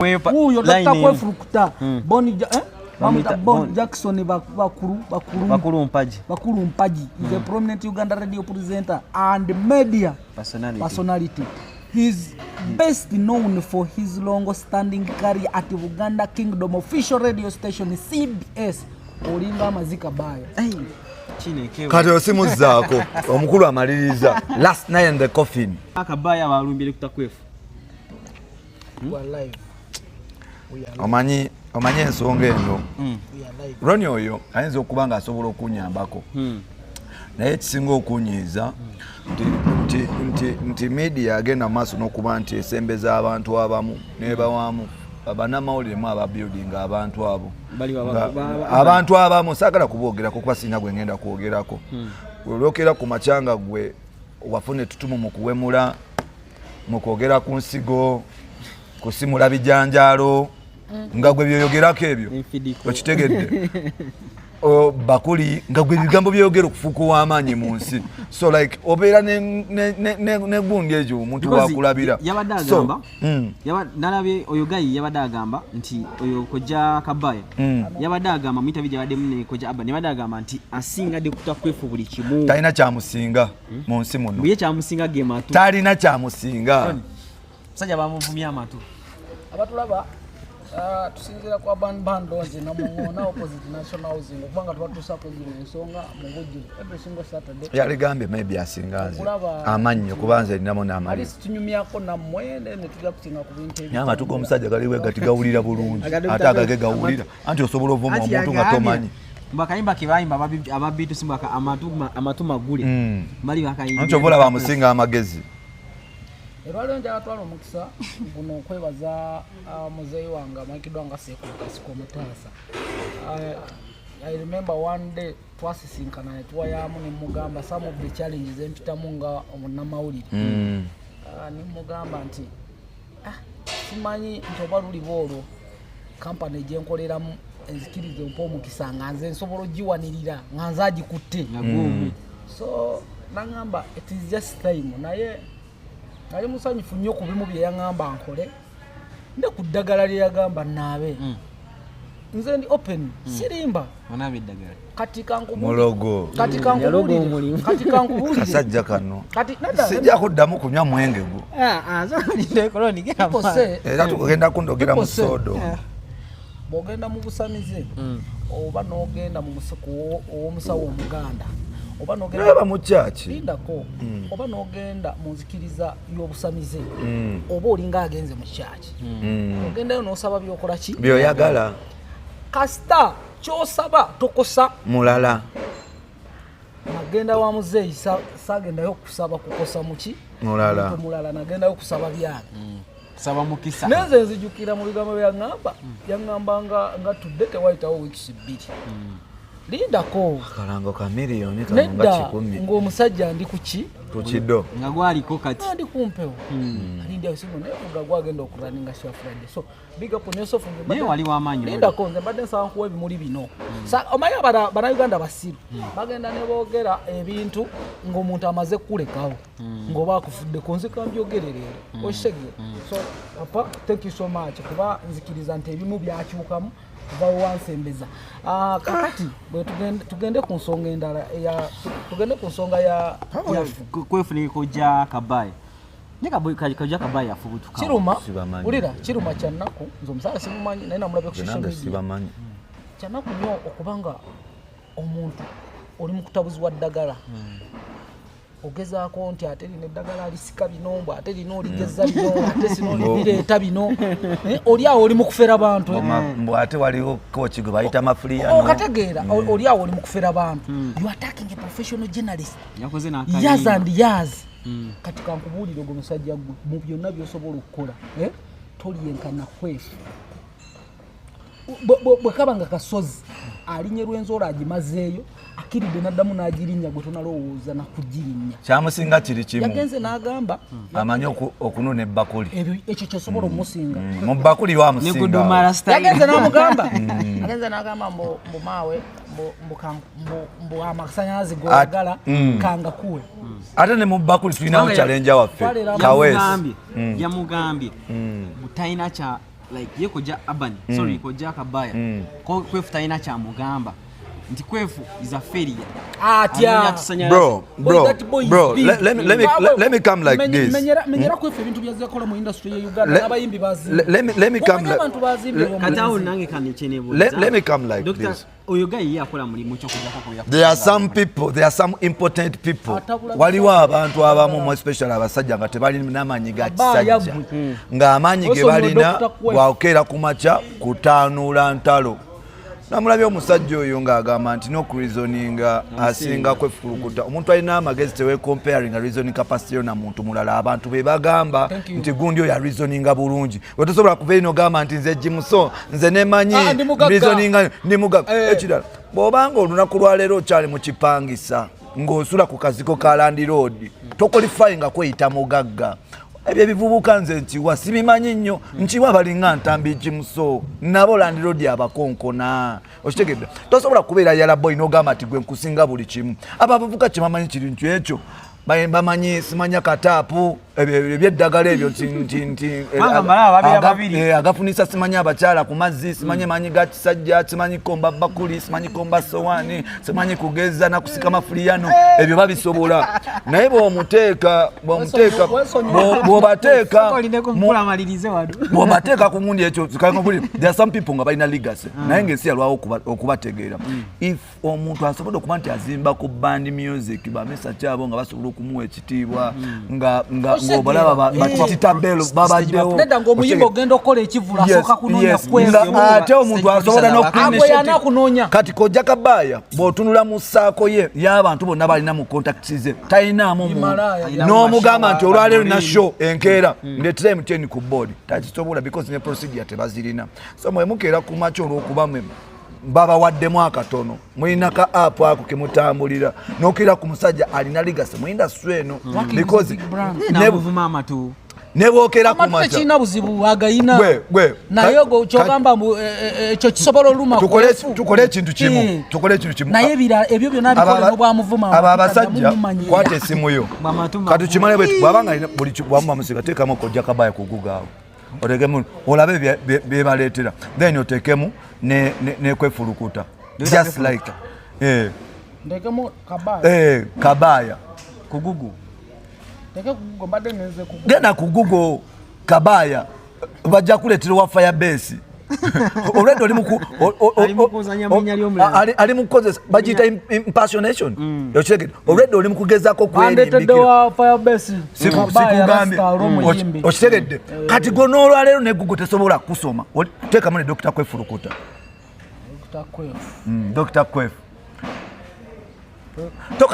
Wuuyo Line Dr. emu. Kwefurukuta Bon eh? Bamuyita Bamuyita Bon Bon. Jackson Bakulu Bakulu Bakulu Mpaji. Bakulu Mpaji is a prominent Uganda radio presenter and media Personality. personality. He's best known for his long-standing career at Buganda Kingdom official radio station CBS. Olinga amazika bayo. Kinekewe. Kati osimuzzaako omukulu amaliriza last night in the coffin. Akabaya balumbire kutakwefu. We are live. We are live. Omanyi ensonga eno, We are live. Roni oyo ayinza okuba nga asobola okunyambako, naye ekisinga okunyiiza nti media agenda mu maaso n'okuba nti esembeza abantu abamu nebawamu bannamawulire mu aba building abantu abo. Bali Abantu abamu saagala kuboogerako kuba sirina gwe ngenda kwogerako. Olwokera ku macyanga gwe wafuna ettutumu mu kuwemula, mu kwogera ku nsigo, kusimula bijanjaalo, nga gwe byoyogerako ebyo. Enfidiko. Okitegedde? Bakuli nga gwe ebigambo byeyogera okufuuka ow'amaanyi mu nsi, so like obeera negundi egyo omuntu Because wakulabira. Yabadde So, agamba nalabye oyo gayi yabadde agamba nti oyo Kojja Kabaya yabadde agamba mu interview gyabaddemu ne Kojja Abba, yabadde agamba nti asinga Dr. Kwefu buli kimu. Talina kyamusinga mu nsi muno. Ye kyamusinga ge matu. Talina kyamusinga. Musajja bamuvumya amatu. Abatulaba, tusinziira kwa Ban Bandonzi Namuŋoona opposite National Housing, okubanga tubatuusako zino ensonga mu bujjuvu every single Saturday. Yaligambye maybe asinga nze Okulaba- amannyo, kuba nze ninamu n'amaliro. Alisi tunyumyako nammwe ne tujja kusinga ku bintu Naye amatu g'omusajja galiwe gati gawulira bulungi, ate agage gawulira anti osobola ovuma Anti omuntu nga yagambye, tomanyi. Bakayimba ke bayimba ababitu simbaka amatu magule bali bakayimba. Anti oba olaba amusinga amagezi. Olwaliwo njala twala omukisa guno okwebaza muzeeyi wange amanyikiddwa nga Sekulu Kasiko Mutaasa. I remember one day twasisinkana ne tuwayamu ne mugamba some of the challenges empitamu nga omunnamawulire. Ne mugamba nti simanyi nti oba luliba olwo kampani gyenkoleramu enzikiriza ompa omukisa nga nze nsobola ogiwanirira nga nze agikutte. Nga gwomu. So naŋŋamba it is just time, naye nali musanyufu nnyo ku bimu bye yaŋŋamba nkole ne ku ddagala lye yagamba naabe. Nze ndi open, sirimba. Onaaba eddagala. Kati kankubuulire. Mulogo. Kati Yaloga kankubuulire. omulimu. Kati kankubuulire. Kasajja kano. Kati nedda. Sijja kuddamu kunywa mwenge gwo. People say Era tugenda kundogera mu People say- sodo. Bw'ogenda mu busamize oba n'ogenda mu musuku ow'omusawo omuganda oba n'ogenda Naba mu kyaki. Lindako, oba n'ogenda mu nzikiriza y'obusamize oba olinga agenze mu kyaki, ogendayo n'osaba byokola ki? Byoyagala. Kasita kyosaba tokosa mulala. Nagenda wa muzeeyi, sagendayo kusaba kukosa muki. Mulala. Muntu mulala, nagendayo kusaba byange. Saba mukisa. Nenze nzijukira mu bigambo byaŋŋamba, yaŋŋamba nga tudde tewayitawo wiikisi 2, lindako. Akalango ka miliyoni kano nga Nedda. 100. Ng'omusajja ndi ku ki? Ku kiddo. Nga gwaliko kati. Ndi kumpewo alindi awo simu naye vuga gwagenda okuraninga show Friday, so big up on yourself. Nze Naye wali w'amaanyi oli. Lindako, nze mbadde nsaba nkuwa ebimuli bino. Omanyi Bannayuganda basiru, bagenda ne boogera ebintu ng'omuntu amaze kukulekawo ng'oba akufuddeko. Nze kambyogere leero, okitegeera? So papa, thank you so much, kuba nzikiriza nti ebimu byakyukamu kuva wansembeza. Kakati bwe tugende ku nsonga endala tugende ku nsonga ya yaffe. Kwefu ne Kojja Kabaya, naye Kojja Kabaya afubutuka. Kiruma. Sibamanyi. Wulira, kiruma kyannaku. Nze omusala simumanyi, naye namulabye ku Nze social nange media. sibamanyi. Kyanaku nnyo okubanga omuntu oli mu kutabuzibwa ddagala, ogezaako nti ate lino eddagala alisika bino, mbw ate lino oligeza bino, ate sino libireeta bino. Oli awo oli mu kufera bantu, eh. Mbu ate waliwo koki gwe bayita mafuliyano. Okategeera? Oli awo oli mu kufera bantu, you are attacking a professional journalist. Yakoze Years n'akayimba. and years. Kati kankubuulire, ogwo musajja gwe mu byonna byosobola okukola, eh, tolyenkana Kwefu. Bwe kaba nga kasozi alinye Rwenzori agimazeeyo, akiridde n'addamu n'agirinnya, gwe tonalowooza nakugirinnya. Kyamusinga kiri kimu. Yagenze n'agamba Amanyi okunona ebbakuli. Ebyo ekyo kyosobola omusinga. Mu bbakuli Ne wamusinga. gudumala style. Yagenze n'amugamba, agenze n'agamba mbu maawe mbu amasanyalaze goyagala kangakuwe. Ate ne mu bbakuli tulinawo Kubanga challenge waffe Twalera Kaweesi. Yamugambye butalina kya Like ye Kojja Urban, sorry, Kojja Kabaya, Kwefu talina kyamugamba nti Kwefu is a failure. Atya? Bro, bro, That boy is bro, big. let me come like this. Menyera Kwefu ebintu byazekola mu industry ye Uganda n'abayimbi bazimbe. Let me come Omanyi abantu bazimbe Kati awo nange kanikyenebuuza. Let me come like Dr. this. Oyo guy ye akola mulimu kyokujjako okubeera There are some people, there are some important people. Atabula. Waliwo abantu abamu, more especially abasajja, nga tebalina maanyi ga Abaya kisajja, gwe. ng'amaanyi ge Osonyiwa balina Dr. Kwefu. bwakeera ku makya kutaanuula ntalo. Namulabye omusajja oyo ng'agamba nti nokureasoninga asinga kwefulukuta. Omuntu alina amagezi tewecomparinga reasoning capacity yo na muntu mulala. Abantu be bagamba Thank you. nti gundi oyo areasoninga bulungi, wetosobola kuva eri nogamba nti nze Jimuso, nze nemanyi Ah, ndi mugagga. reasoninga, ndi mugagga. Eh. Ekirala, bw'obanga olunaku lwaleero okyali mu kipangisa ng'osula ku kaziko ka landlord, toqualifyinga kweyita mugagga. Ebyo ebivubuka nze nkiwa sibimanyi nnyo, nkiwa balinga Ntambi Jimuso, nabo landlord abakonkona. Okitegedde? Tosobola kubeera yala boy n'ogamba nti gwe nkusinga buli kimu. Abo abavubuka kyebamanyi kiri nti ekyo bamanyi simanya kataapu ebyo ebyeddagala ebyo nti Kubanga mbalaba babeera babiri. Agafunisa simanyi abakyala ku mazzi, simanyi maanyi ga kisajja, simanyi komba bakuli, simanyi komba sowaani, simanyi kugeza nakusika mafuliyano. Ebyo babisobola, naye bw'omuteeka bw'obateeka Mukulamalirize wano. Bw'obateeka ku ngundi ekyo, there are some people nga balina legacy, naye ng'ensi yalwawo okubategeera. If omuntu asobodde okuba nti azimba ku band music, bamesa kyabo nga basobola okumuwa ekitiibwa, nga ng'obalaba batitita belo babaddewo. Nedda, ng'omuyimba ogenda okukola ekivulu asooka kunoonya Kwefu. Nga ate omuntu asobola Agwe yana akunoonya. Kati Kojja Kabaaya bw'otunula mu saako ye y'abantu bonna balina mu contacts ze, talinaamu muntu Himalaya. n'omugamba nti olwaleero na show enkeera ndeetera MTN ku board, takisobola because ne procedure tebazirina. So mwe mukeera ku makya olw'okuba mwe babawaddemu akatono, mulina ka app ako kemutambulira, n'okira ku musajja alina legacy mu industry eno because Namuvuma amatu. Ne bwokera ku Amatu makya tekirina buzibu, agayina. Gwe Naye kyogamba mbu ekyo kisobola oluma Tukole tukole ekintu kimu. Tukole ekintu kimu. Naye ebirala ebyo byonna bikole n'obwamuvuma. Abo abasajja, kwata esimu yo. Bw'amatu. Kati kimale bwe bw'abanga alina buli bwamuba musiga, teekamu Kojja Kabaya ku Google awo, otekemu olabe byebaleetera, then oteekemu ne Kwefulukuta, just like Ndekemu Kabaya? Kabaya. Ku Google. Ndeke ku Google? Mbadde ngenze ku Google. Genda ku Google Kabaya, bajja kuleetera wa Firebase. Olwedde oli muku Ali mu kuzannya mu linnya ly'omulala. Ali mu kukozesa bagiyita impersonation. Okitegedde? Olwedde oli mu kugezaako Bandeetedde kwerimbikira. wa Firebase. Kabaya. Sikugambye. Rasta olw'omuyimbi. Okitegedde? Kati gwe n'olwaleero ne Google tesobola kusoma. Teekamu ne Dr. Kwefulukuta. Dr. Kwefu. Dr. Kwefu.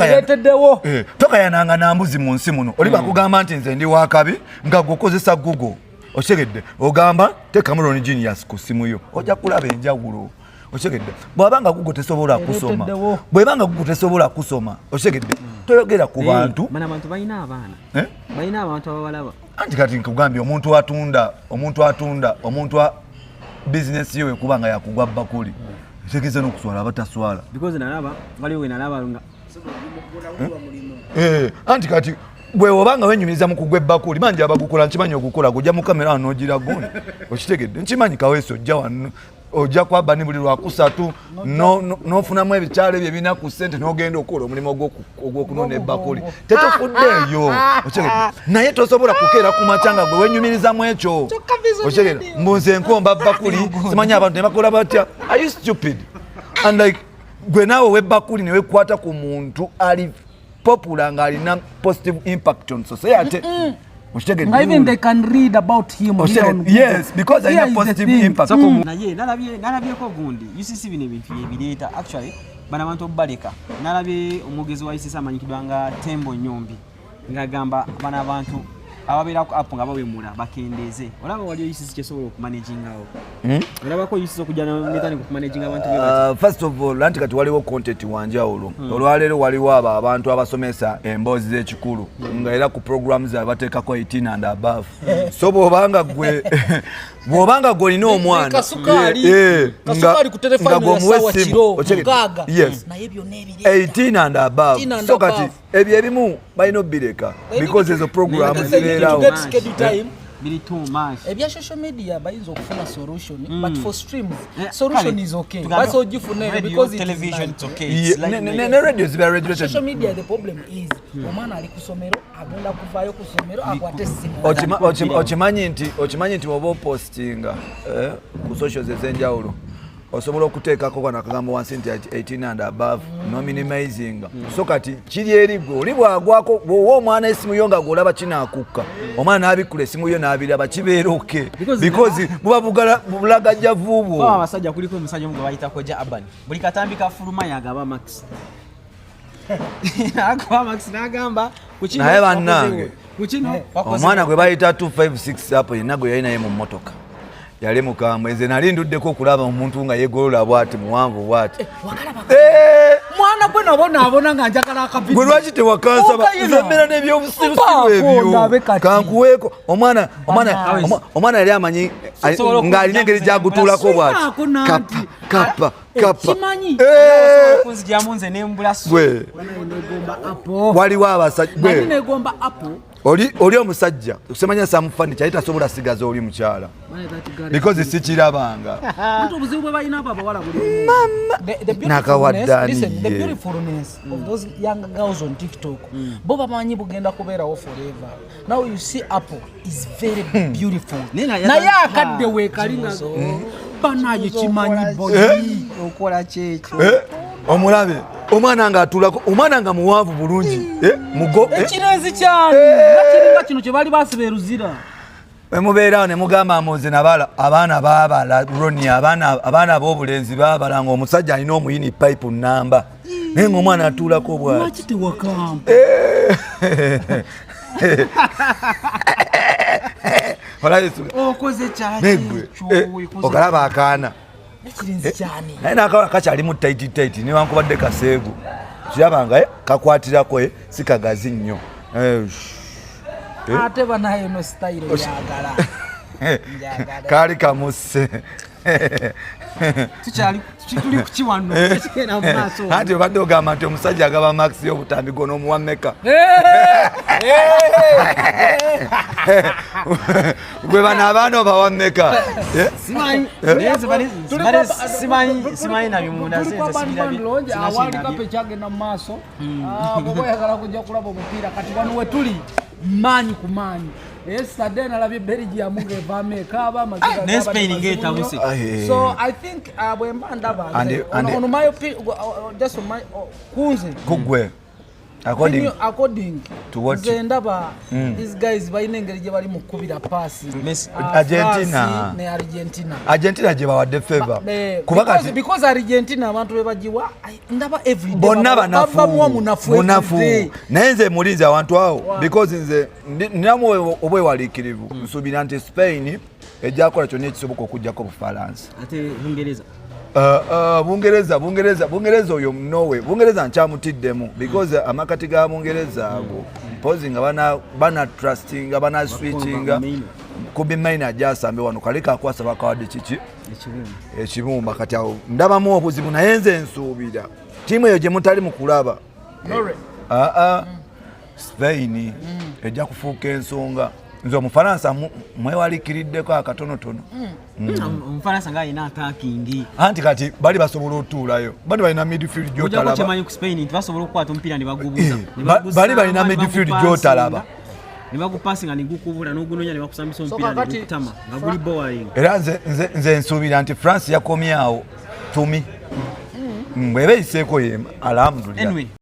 Ereeteddewo. Tokayananga na mbuzi mu nsi muno. Oli bakugamba nti nze ndi wakabi nga gweokozesa Google. Okitegedde? Ogamba teekamu Ron Genius ku simu yo, ojja kulaba enjawulo. Okitegedde? Bw'abanga Google tesobola kusoma, Ereeteddewo. bw'ebanga Google tesobola kusoma, okitegedde, toyogera ku bantu. Bano abantu balina abaana. Eh? Balina abantu ababalaba. Anti kati nkugambye, omuntu atunda, omuntu atunda, omuntu bizinesi ye wekuba nga yakugwa bakuli, etegeeza n'okuswala abataswala. Because nalaba waliwo we nalaba nga Anti kati bwe obanga wenyumiriza mu kugwa ebbakuli, mangi abagukola, nkimanyi ogukola gujja mu kamera wano n'ogira gundi. Okitegedde? Nkimanyi Kaweesi ojja wano, ojja kwabani buli lwakusatu n'ofunamu ebikyalo ebyo ebirina ku ssente n'ogenda okukola omulimu ogw'okunona ebbakuli, tetofuddeeyo. Okitegedde? Naye tosobola kukeera ku makya nga gwe wenyumirizamu ekyo. Okitegedde? Mbu nze nkomba bbakuli, simanyi abantu ne bakola batya. Are you stupid? And like gwe naawe webbakuli ne wekwata ku muntu ali popular ng'alina positive impact on society. Okitegedde? Nga even they can read about him here on Google. Yes, because Here alina is the positive thing. impact. Naye nalabyeko gundi UCC, bino ebintu yebireeta. Actually bano abantu obubaleka, nalabye omwogezi wa UCC amanyikiddwa nga Tembo Nyombi ng'agamba bano abantu ababeera ku app nga bawemula bakendeeze. Olaba waliyo UCC kyesobola okumanagingawo? Olabako UCC okujja netandika okumanaginga abantu be bati? First of all, anti kati waliwo content wanjawulo. Olwaleero waliwo abo abantu abasomesa emboozi z'ekikulu, nga era ku programs zaabwe bateekako 18 and above. So bw'obanga gwe olina omwana Kasukaali. Kasukaali ku nga terefayina gwe omuwa ya ssaawa essimu, kiro okitegedde? 6. Yes. Naye byonna ebireeta. 18 and above. 18 and So kati above. ebyo ebimu balina obireka They need because ezo program They need to zibeerawo. get schedule time. Biri too much. Ebya social media bayinza okufuna solution, but for streams Eh, solution kale, is okay. tugambe Basi ogifuna eyo radio, because it is television, nice. it's okay. It's like Ne radio ziba regulated. Social media, the problem is omwana ali ku ssomero, agenda kuvaayo ku ssomero akwate essimu. Okimanyi nti oba opostinga ku socials ez'enjawulo, osobola okuteekako kano akagambo wansi nti 18 and above, no minimizing. So kati kiri eri gwe oli bwagwako, bw'owa omwana esimu yo nga gwolaba kinaakukka, omwana n'abikkula esimu yo n'abiraba, kibeera okay because buba bulagajjavu Baba bwo. Abasajja, kuliko omusajja omu gwe bayita Koja Urban. Buli katambi kafuluma yagaba max, agaba max n'agamba ku kino Naye bannange, ku kino wakoze. Omwana gwe bayita 256 apo yenna gwe yali naye mu mmotoka yali mukambwe. Nze nali nduddeko okulaba omuntu nga yegolola bwati, muwanvu bwati. Wakalaba? Eh! Mwana gwe nabonaabona nga njagala akavidiyo. Gwe lwaki tewakansaba? Okayina. Nze mbeera n'ebyobusirusiru Mpaako ebyo. ndabe kati. Kankuweeko omwana, omwana, Bannange. omwana yali amanyi Sobola ng'alina engeri gyagutuulako bwati. Sinaako nanti. Kapa kapa kapa. Kimanyi. Eh! Kunzigyamu nze nembula. Gwe Bannange, negomba Apple. Waliwo abasajja Nali gwe negomba Apple. oli omusajja osemanya samufani kyali tasobola sigaza oli mukyala because sikirabanga. Anti obuzibu bwe balina abo abawala buli Nakawadde Listen, the ye. beautifulness of those young girls on TikTok, bo bamanyi bugenda kubeerawo forever. Now you see, Apple is very beautiful, Naye naye akadde weekali nga banaye kimanyi body. Okola kyekyo. Eh, omulabe omwana nga atulako, omwana nga muwanvu bulungi. Eh, mugo Ekirenzi kyani nga kiringa kino kye baali basiba eruzira. Bwe mubeerawo ne mugamba mbu nze nabala abaana baabala roni, abaana ab'obulenzi baabala nga omusajja alina omuyini pipe namba, naye nga omwana atuulako bwati. Lwaki tewakampa? Olabe Okoze. Negwe okalaba akaana. Ekirenzi kyani? Naye nakawala kakyalimu tight tight newankubadde kaseegu, kiraba nga kakwatirako, si kagazi nnyo. Ate banaye no style njagala. Njagala. Kaali kamusse. Tukyali tuli ku kiwano kigenda mu maaso. Anti obadde ogamba nti omusajja agaba max y'obutambi gwo n'omuwa mmeka? Gwe bano abaana obawa mmeka? Simanyi, naye nze simanyi na bimunda nze nze sibirabye. World Cup ekyagenda mu maaso. Ah, bw'oba oyagala kujja kulaba omupiira, kati wano we tuli maanyi ku maanyi. Yesterday nalabye Belgium ng'evaamu ekaaba amaziga. Ne gabadde Spain mazibu ng'etabuse. nnyo. Aye. So I think bwe mba ndaba nze, on my just on my kunze Kugwe according according to what nze ndaba these guys balina engeri gye bali mu kukubira paasi. Messi. Argentina. France ne Argentina. Argentina gye bawadde favor kuba kati because Argentina abantu be bagiwa, ndaba everyday bonna banafu. babamu omunafu Munafu. everyday. Naye nze mulinzi awantu awo because nze ninamu obwewaliikirivu, nsuubira nti Spain ejja kukola kyonna ekisoboka okugjako Bufalansa. Ate Bungereza? Bungereza oyo Norway, Bungereza nkyamutiddemu because amakati ga Bungereza ago mpozi nga bana trustinga, bana switchinga. Mainoo. Kobbie Mainoo ajja asambe wano kale kakwasa bakawadde kiki? Ekibumba. Ekibumba. Kati awo ndabamu obuzibu, naye nze nsuubira ttiimu eyo gye mutali mu kulaba. Norway. Aa, Spain ejja kufuuka ensonga. Nze Omufalansa mwewaliikiriddeko akatonotono. Omufalansa nga alina attacking. Anti kati bali basobola otuulayo, bali balina midfield Ojjako gyotalaba. kyemanyi ku Spain nti basobola okukwata omupiira ne bagubuza. Eh, bali balina midfield gy'otalaba. Ne bagupasinga ne gukubula n'ogunonya ne bakusambisa omupiira ne gukutama nga guli boring. Era nze nsuubira nti France yakomyawo tumi bweba eyiseeko ye, alhamdulillah. Anyway.